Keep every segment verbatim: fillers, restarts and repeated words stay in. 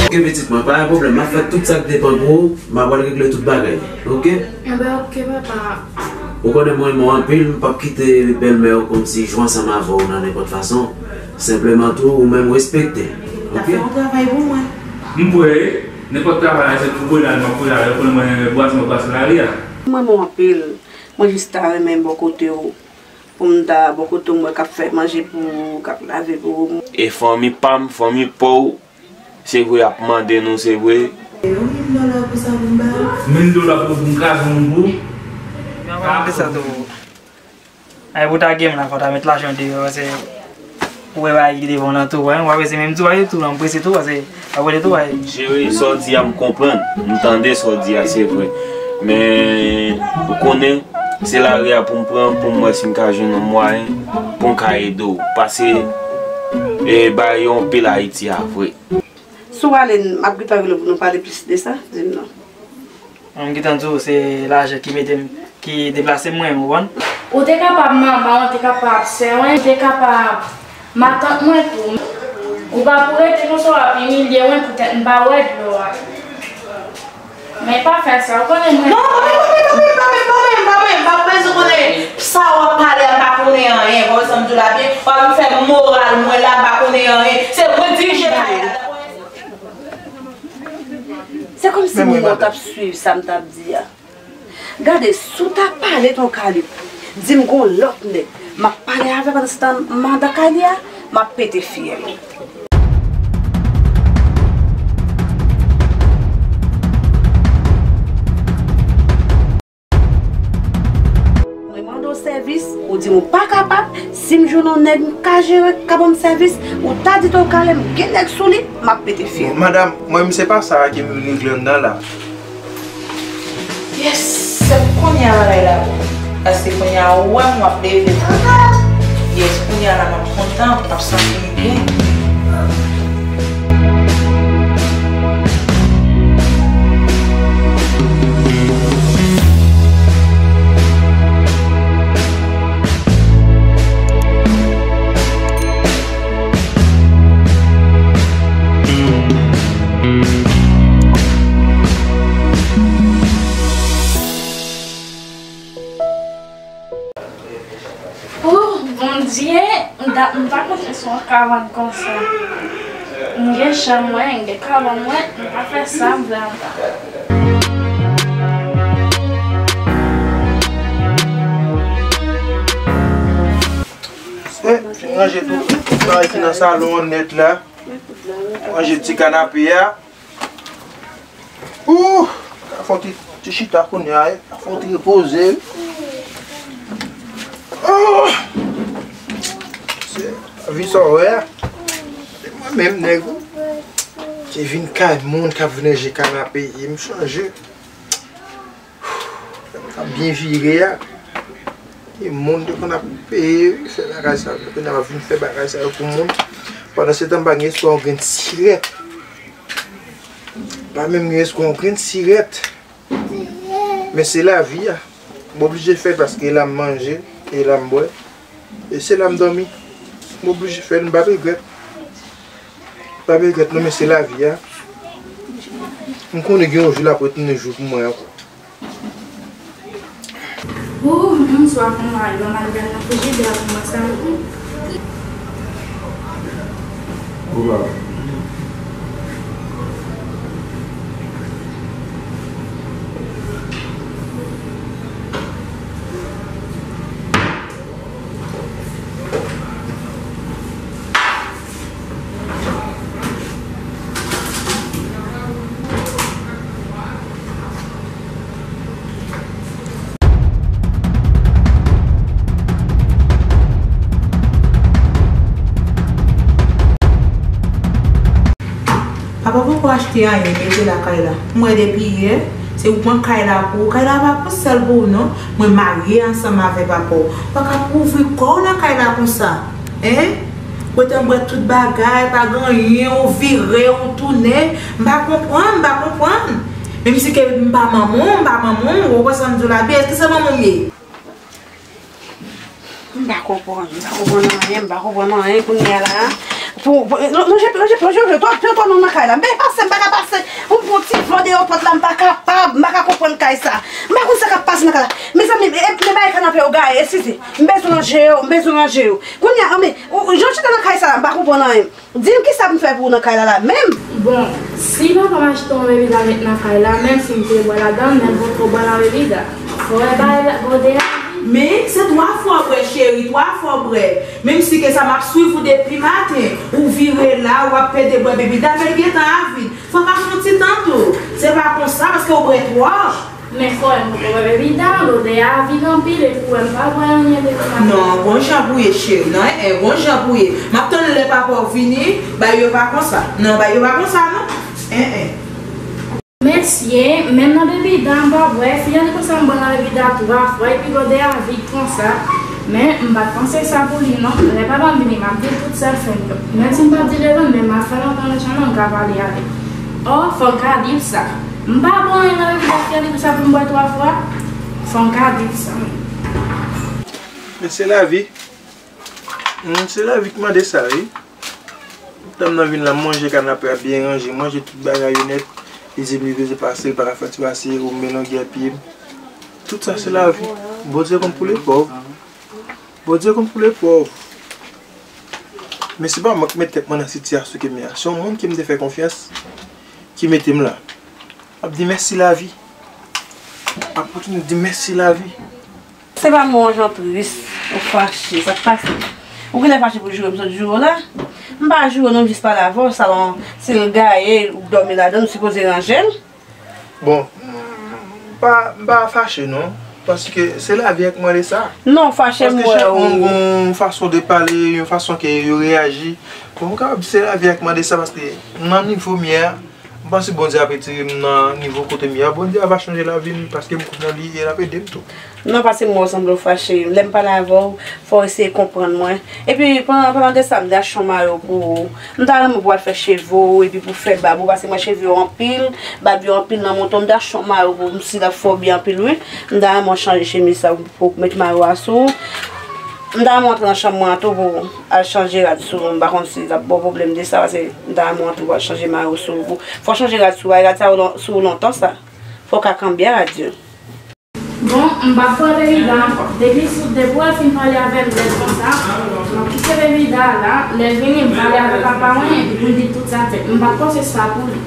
Ok, pitit mwen, pa gen pwoblèm. M ap fè tout sa k depann pou ou. M ap al regle tout bagay. Ok? Enben, ok, papa. Ou konnen mwen renmen w anpil, m p ap kite bèlmè w kòmsi jwe ansanm avè w nan nenpòt fason. Senpleman tou, ou menm respekte. Ok? Ou travay pou mwen. M prè, nenpòt travay, se pou Gonan, m ap prè, ou konnen mwen, bwase, m ap bwase lari a. Mwen renmen w anpil. Mwen jis ta renmen bò kote w. Pou m ta bò kote w, m wè k ap fè manje pou ou, k ap lave pou ou. E fanmi pa m, fanmi pa w, se vre y ap mande nou, se vre. E yon mil dola pou sa pou m ba yo? Mil dola pou, pou m kraze yon moun pou ou? Mwen pa mande sa tou. Ay, pou ta gen m la, fò ta met lajan deyò, paske ou wè bagay ki devan w lan tou, w ap prese menm tou, w ap tou, w ap prese tou, paske w ap rele tou, w ap. Cheri, sa w di a, m konprann. M tande sa w di a, se vre. Men, ou konnen, se lari a pou m pran, pou m wè si m ka jwenn yon mwayen, pou m ka ede w. Pase, e, bagay yo anpil Ayiti a, vre. Si w ale, m ap gentan rele w pou nou pale plis de sa, di m non. Mwen, m gentan di w, se lajan ki mete m, ki deplase m, mwen, ou konprann? Ou te kapab manman, ou te kapab sè mwen, ou te kapab matant mwen tou. Ou pa pou rete konsa w ap imilye mwen poutèt m pa wè dlo a. Men pa fè sa, ou konnen mwen. Non, pa men, pa men, pa men, pa men, pa men, pa bezwen konnen sa w ap pale a, m pa konnen anyen. Wè sa m di w la byen, w ap fè moral mwen la, m pa konnen anyen. Se mwen dirije kay la. Se kòmsi mwen t ap swiv sa m t ap di a. Gade, si w ta pale Ton Kalip, di m gon lòt nèg, m ap pale avè l pandan se tan m andan kay li a, m ap pete fyèl. Mwen mande w sèvis, ou di m ou pa kapab. Si m jwenn yon nèg m ka jere, k ka ban m sèvis, ou ta di Ton Kalip m gen nèg sou li, m ap pete fyèl. Bon, madanm, mwen menm se pa sa ke m vin regle anndan la. Yes, se kounye a bagay la bon. Paske kounye a ou wè m w ap leve. Yes, kounye a la m ap kontan, m ap santi m byen. Oh, Bondye, dat m pa konn se yon kabann konsa. M gen chanm mwen, m gen kabann mwen, m ka fè sa m vle anndan. Eh, ranje tout, tout bagay ki nan salon an nèt la. Ranje ti kanape a. Ooh! Ka fè yon ti, ti chita kounye a, eh. Ka fè yon ti repoze. Oh! Se lavi sa w wè a. Se mwen menm nèg ou. Te vin kay moun k ap vin ranje kanape, e m chanje. Sa byen vire a. Gen moun te konn ap peye, fè bagay sa yo. Kounye a m ap vin fè bagay sa yo pou moun. Pandan se tan, m pa gen espwa yon grenn sirèt. M pa menm gen espwa yon grenn sirèt. Men se lavi a. M oblije fè l paske e la m manje, e la m bwè. E se la m dòmi. M oblije fè l, m p ap regrèt. M p ap regrèt non, men se lavi a. M konnen gen yon jou l ap retounen jou pou mwen ankò. Ooh, m swaf, m al, ban m al gad nan frijidè a pou m wè sa m. Ou pa. Papa poko achte anyen mete lakay la. M wè depi yè, se ou pran kay la pou ou. Kay la pa pou sèl pou ou non. Mwen marye ansanm avè papa w. Ou pa ka kouvri kò w nan kay la konsa. Hein? Kote m bwè tout bagay, pa gen anyen, ou vire, ou tounen. M pa konprann, m pa konprann. Menm si ke m pa manman w, m pa manman w, ou konprann sa m di w la, byen, èske se manman m ye? M pa konprann, m pa konprann anyen, m pa konprann anyen kounye a la. Pou, pou, lonje, lonje, lonje, lonje, twa, twa, twa, non, nan kay la. M pa pase, m pa ka pase. M pran ti van deyò pòt la, m pa kapab, m pa ka konprann kay sa. M pa konn sa k ap pase nan kay la. Mezanmi, e, e, men bagay kanape yo gaye, eskize. M bezwen ranje yo, m bezwen ranje yo. Kounye a, men, ou, ou, jan w chita nan kay sa la, m pa konprann anyen. Di m kisa pou m fè pou ou nan kay la, la menm. Bon, si papa m achte yon bebida met nan kay la, menm si m te bwè ladan l, men m potko bwè nan bebida. Fò w wè bagay la, gode a. Men, se twa fwa w bwè, cheri, twa fwa w bwè. Menm si ke sa m ap swiv ou depi maten, ou vire la, w ap pede bwè bebida, men l gentan avid. Fò w ka fè yon ti tan tou. Se pa konsa, paske w bwè twòp. Men frè m, ou wè bebida, lodè a avid anpil, epi w wè m pa bwè anyen depi maten. Non, gon jan pou ye, cheri. Non, en, en, gon jan pou ye. M ap tann lè papa w vini, bagay yo pa konsa. Non, bagay yo pa konsa, non. En, en. Mesye, menm nan bebida, m pa bwè. Fi a di konsa m bwè nan bebida twa fwa, epi lodè a avid konsa. Men, m pa t panse sa pou li, non. Lè papa m vini, m ap di l tout sa l fè m yo. Menm si m pa t di devan l, men m ap fè l antre nan chanm nan, m ka pale avè l. Ò, fò l ka di l sa. M pa bwè anyen nan bebida fi a di konsa pou m bwè twa fwa. Fò m ka di l sa. Men se lavi. Hmm, se lavi k mande sa, wi. Tan m nan vin la, m manje kanape a byen ranje, manje tout bagay yo nèt. Li di m li bezwen pase, li pa ka fè ti pase, ou m melonge pye m. Tout sa se lavi. Bondye konn pou lepòv. Bondye konn pou lepòv. Men se pa mwen ki met tèt mwen nan sitiyasyon ke m ye a. Se yon moun ke m te fè konfyans ki mete m la. M ap di mèsi lavi. M ap kontinye di mèsi lavi. Se pa mwen yon jan tris, ou fache, sa k pase? Ou genlè fache pou joure m sot joure w la? M pa joure w non, m jis pale avè w, salon, si l gaye, ou dòmi ladan l, ou sipoze ranje l. Bon, m pa, m pa fache non, paske se lavi a k mande sa. Non, fache m wè ou. Paske chak moun gen yon fason de pale, yon fason ke yo reyaji. Bon, m kapab di se lavi a k mande sa, paske nan nivo m ye a, m panse Bondye ap retire m nan nivo kote m ye a. Bondye a va chanje lavi m, paske m kwè nan li e l ap ede m tou. Non, paske m wè w sanble w fache. Lè m pale avè w, fò w eseye konprann mwen. Epi, pandan, pandan de sa, m te achte yon mayo pou ou. M ta renmen pou w al fè cheve w, epi pou w fè bab ou, paske m wè cheve yo anpil, bab yo anpil nan mouton. M te achte yon mayo pou ou, m si l ap fè w byen anpil, wi. M ta renmen w chanje chemiz sa pou w met mayo a sou ou. M ta renmen w antre nan chanm mwen an tou pou w al chanje rad sou ou. M pa konn si l ap ba w pwoblèm de sa, paske m ta renmen w antre pou w al chanje mayo sou ou. Fò w chanje rad sou ou, rad sa yo lon-, sou ou lontan sa. Fò w ka kanbe a rad yo. Bon, m p ap pran bebida ankò. Depi sou, depi w fin pale avè m lèd konsa, m ap kite bebida a la. Lè l vini, m pale avè papa mwen, epi pou l di tout sa k fèt. M pa t panse sa pou li.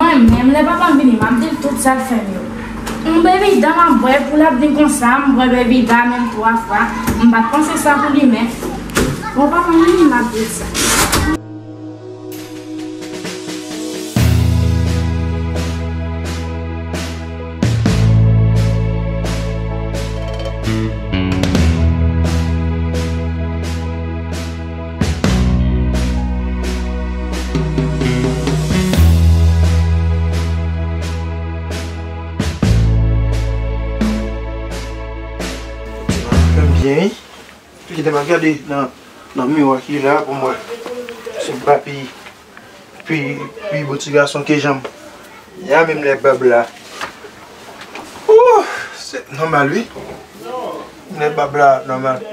Mwen menm, lè papa m vini, m ap di l tout sa l fè m yo. Yon bebida m ap bwè, pou l ap vin konsa, m bwè bebida menm twa fwa. M pa t panse sa pou li, men bon, papa m vini, m ap di l sa. Fè m byen, wi. Kite m ap gade nan, nan miwa ki la pou m wè si m pa pi, pi, pi bon ti gason ke jan m ye a, menm lè bab la. Ouh, se nòmal, wi. Menm lè bab la nòmal.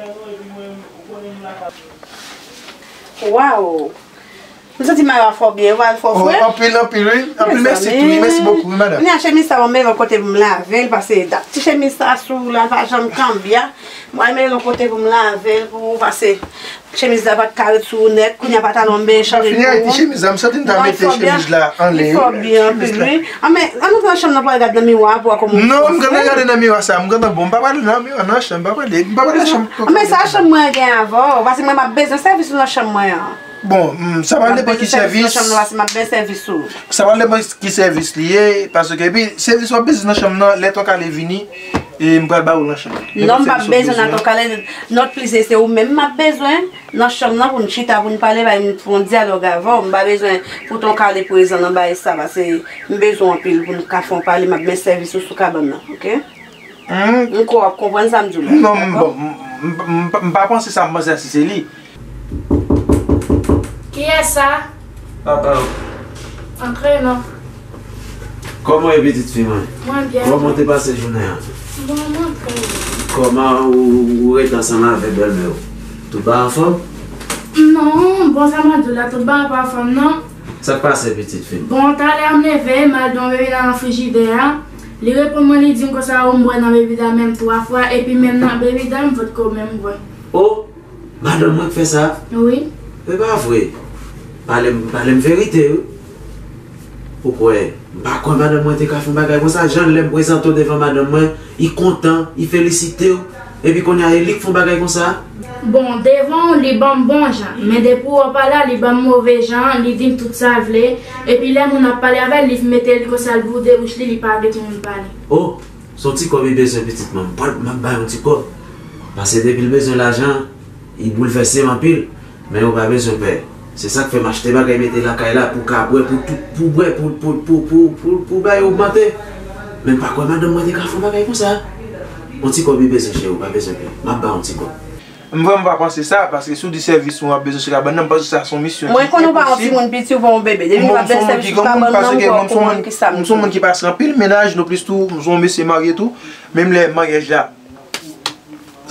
Waw! M santi mayo a fè w byen, wi, l fè w fre. Oh, anpil, anpil, wi. Anpil mèsi tou, wi. Mèsi bokou, wi, madanm. Kounye a chemiz sa, mwen mete l yon kote pou m lave l, paske dat ti chemiz sa sou ou la, l pa janm kanbya. Mwen mete l yon kote pou m lave l, pou ou, paske chemiz la pa t ka ret sou ou nèt. Kounye a patalon m benyen chanje pou ou. Fini Ayiti, chemiz la, m santi m ta mete chemiz la anlè, wi. Li fè w byen anpil, wi. Anben, ann antre nan chanm nan pou al gade nan miwa a pou w wè kòman ou fè. Non, m gentan gade nan miwa sa, m gentan bon, m pa prale nan miwa, nan chanm, m pa prale, m pa prale nan chanm. Anben, sa chanm mwen gen avè w, paske mwen m ap bezwen sèvis ou nan chanm mwen an. Bon, mm, sa pral depann ki sèvis. M ap bezwen sèvis nan chanm nan, paske m ap bezwen sèvis ou. Sa pral depann ki sèvis li ye, paske epi sèvis w ap bezwen nan chanm nan, lè Ton Kale vini, e m pral ba ou nan chanm nan. Non, m p ap bezwen nan Ton Kale, non, plize se ou menm m ap bezwen nan chanm nan pou n chita, pou n pale, bay m fè yon dyalòg avè w. M pa bezwen pou Ton Kale prezan nan bagay sa, paske m bezwen w anpil pou n ka fè yon pale, m ap bezwen sèvis ou sou kabann nan, oke? Hmm? M kwè w ap konprann sa m di w la. Non, m, dakò? Bon, m, m, m, m pa panse sa, m panse a si se li. Kiyès sa? Papa w. Antre non. Kòman w ye, pitit fi mwen? Mwen byen. Kòman w te pase jounen an? Bon, mwen byen. Kòman ou, ou rete ansanm avèk bèlmè w? Tout bagay anfòm? Non, bon, sa m ap di w la, tout bagay pa anfòm, non. Sa k pase, pitit fi m? Bon, talè a m leve, m al di yon bebe nan frijidè a. Li reponn mwen, li di m konsa, o, m bwè nan bebida menm twa fwa, epi menm nan bebida, m potko menm bwè. O, madanm mwen k fè sa? Wi. E pa vre. Pale m, pale m verite, wi. Ou kwè, m pa kwè madanm mwen te ka fè yon bagay konsa. Jan lè m prezante w devan madanm mwen, li kontan, li felisite w. Epi kounye a, e li k fè yon bagay konsa? Bon, devan w, li ban m bon jan. Men depi w pa la, li ban m move jan, li di m tout sa l vle. Epi lè moun ap pale avè l, li mete li konsa, l boude bouch li, li pa vle pou moun pale. O, se yon ti kòb li bezwen, pitit mwen. M pral, m ap ba l yon ti kòb. Paske depi l bezwen lajan, li boulvèse m anpil. Men ou pa bezwen pè. Se sa k fè m achte bagay mete lakay la pou w ka bwè, pou tout, pou bwè, pou, pou, pou, pou, pou, pou bagay ogmante. Men m pa kwè madanm mwen te ka fè yon bagay konsa. Yon ti kòb li bezwen, cheri, ou pa bezwen pè. M ap ba w yon ti kòb. M vrèman pa panse sa, paske si w di sèvis ou ap bezwen sou kabann nan, m panse sa se yon misyon ki enposib. Mwen konnen w pa yon timoun piti, ou pa yon bebe. Depi m ap bezwen sèvis sou kabann nan, m kwè w konprann kisa m di. M se yon moun ki pase anpil menaj, nonplis tou, m se yon mesye marye tou. Menm lè maryaj la,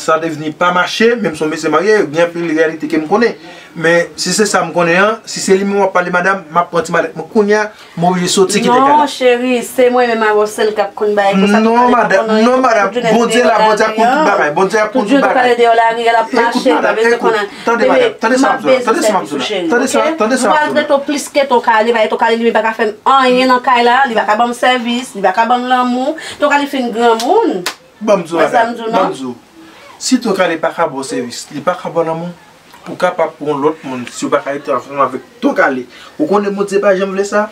sa te vini pa mache, menm si w mesye marye, gen anpil reyalite ke m konnen. Men, si se sa m konnen an, si se li menm w ap pale, madanm, m ap pran ti malèt mwen kounye a, m oblije soti kite kay la. Non, cheri, se mwen menm avè w sèl k ap konn bagay konsa. Non, madanm, non, madanm, Bondye la, Bondye ap konn tout bagay, Bondye ap konn tout bagay. Tout jounen nou pale deyò lari a, l ap mache, pa bezwen konnen. Tande, madanm, tande sa m ap di w la, tande sa m ap di w la, tande sa, tande sa m ap di w la. M pral trete w plis ke Ton Kale, paske Ton Kale li menm pa ka fè m anyen nan kay la, li pa ka ban m sèvis, li pa ka ban m lanmou. Ton Kale fin granmoun. Ban m di w, madanm, ban m di w. Si Ton Kale pa ka ba w sèvis, li pa ka ba w lanmou, ou kapab pran yon lòt moun, si w pa ka rete ansanm avèk Ton Kale. Ou konnen Bondye pa janm vle sa.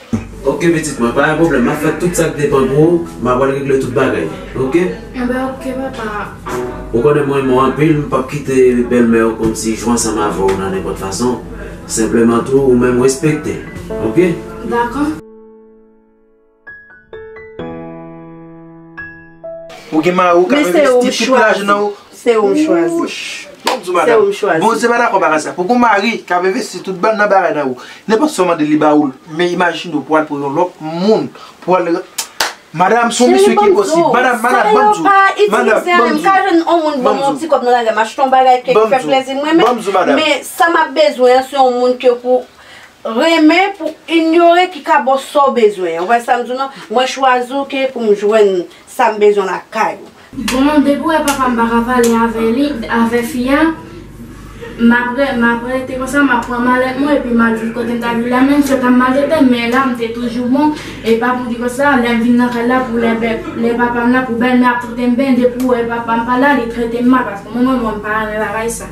Oke, pitit mwen, pa gen pwoblèm. M ap fè tout sa k depann pou ou. M ap al regle tout bagay. Oke? Enben, oke, papa. Ou konnen mwen renmen w anpil, m p ap kite bèlmè w kòmsi jwe ansanm avè w nan nenpòt fason. Senpleman tou, ou menm respekte. Oke? Dakò. Ou gen mari w k ap envesti tout lajan nan ou. Se ou m chwazi. Wouch! Ban m di w, madanm, Bondye pa dakò bagay sa. Pou gen mari k ap envesti tout bann nan bagay nan ou, nenpòt sa w mande li ba ou l. Men imajine w pou al pran yon lòt moun, pou al, madanm, se yon misyon ki enposib. Madanm, madanm, ban m di w. Madanm, ban m di w. M ka jwenn yon moun ban m yon ti kòb nan lari a, m achte yon bagay ke ki fè plezi mwen menm. Ban m di w, madanm. Men sa m ap bezwen an, se yon moun ke pou renmen, pou inyore, ki ka ba w sa w bezwen an. Ou wè sa m di w nan? Mwen chwazi w ke pou m jwenn sa m bezwen lakay ou. Bon, depi w wè papa m pa ka pale avè li, avè fi a, m ap re-, m ap rete konsa, m ap pran malèt mwen, epi m al viv kote m ta viv la, menm si yo ta maltrete m, men la, m te toujou bon, e pa pou di konsa, lè m vin nan kay la, pou lè bè-, lè papa m la, pou bèlmè ap trete m byen, depi w wè papa m pa la, li trete m mal, paske mwen, mwen, mwen, m pa renmen bagay sa.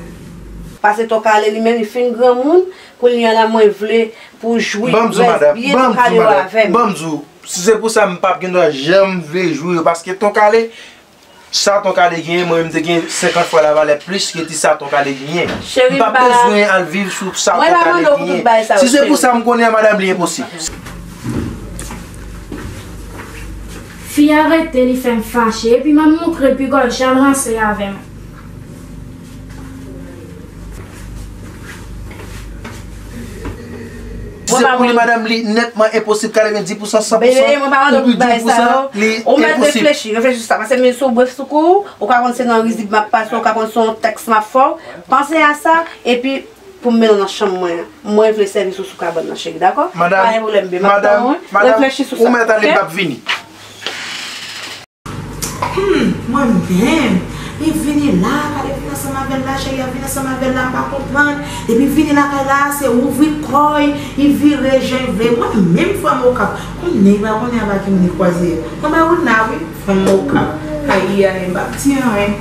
Paske Ton Kale li menm, li fin granmoun, kounye a la, mwen vle pou w jwi rès byen Ton Kale yo avè m. Ban m di w, madanm, ban m di w. Si se pou sa, m p ap gen dwa janm vle jwi yo, paske Ton Kale, sa Ton Kale genyen, mwen menm te gen senkant fwa lavalè plis ke ti sa Ton Kale genyen. M p ap bezwen al viv sou sa Ton Kale genyen. Si se pou sa, m konnen an, madanm, li enposib. Fi a rete, li fè m fache, epi m ap montre l pi gòl jan l ranse avè m. Si se pou li, madanm, li nètman enposib, katrevenndis pousan, san pousan, ou pi di pousan, li enposib. Ou mèt reflechi, reflechi sou sa, paske m vin sou brèf sou kou, ou ka konn se nan rizib m ap pase, ou ka konn se yon tèks m ap fè w. Panse a sa, epi pou m mennen w nan chanm mwen an. Mwen vle sèvis ou sou kabann nan, cheri, dakò? Pa gen pwoblèm, bebe, m ap tann ou, wi. Reflechi sou sa, oke? Ou mèt ale, m p ap vini. Hmm, mwen menm. Li vini la, gade vin ansanm avè l la, cheri a vin ansanm avè l la, m pa konprann. Depi vini lakay la, se ouvri kò y, li vire jan l vle. Mwen menm, fanm Okap, konnen li pa konnen avè ki moun li kwaze. Mwen ba wout la, wi, fanm Okap. Ayi, ayi, m p ap di anyen.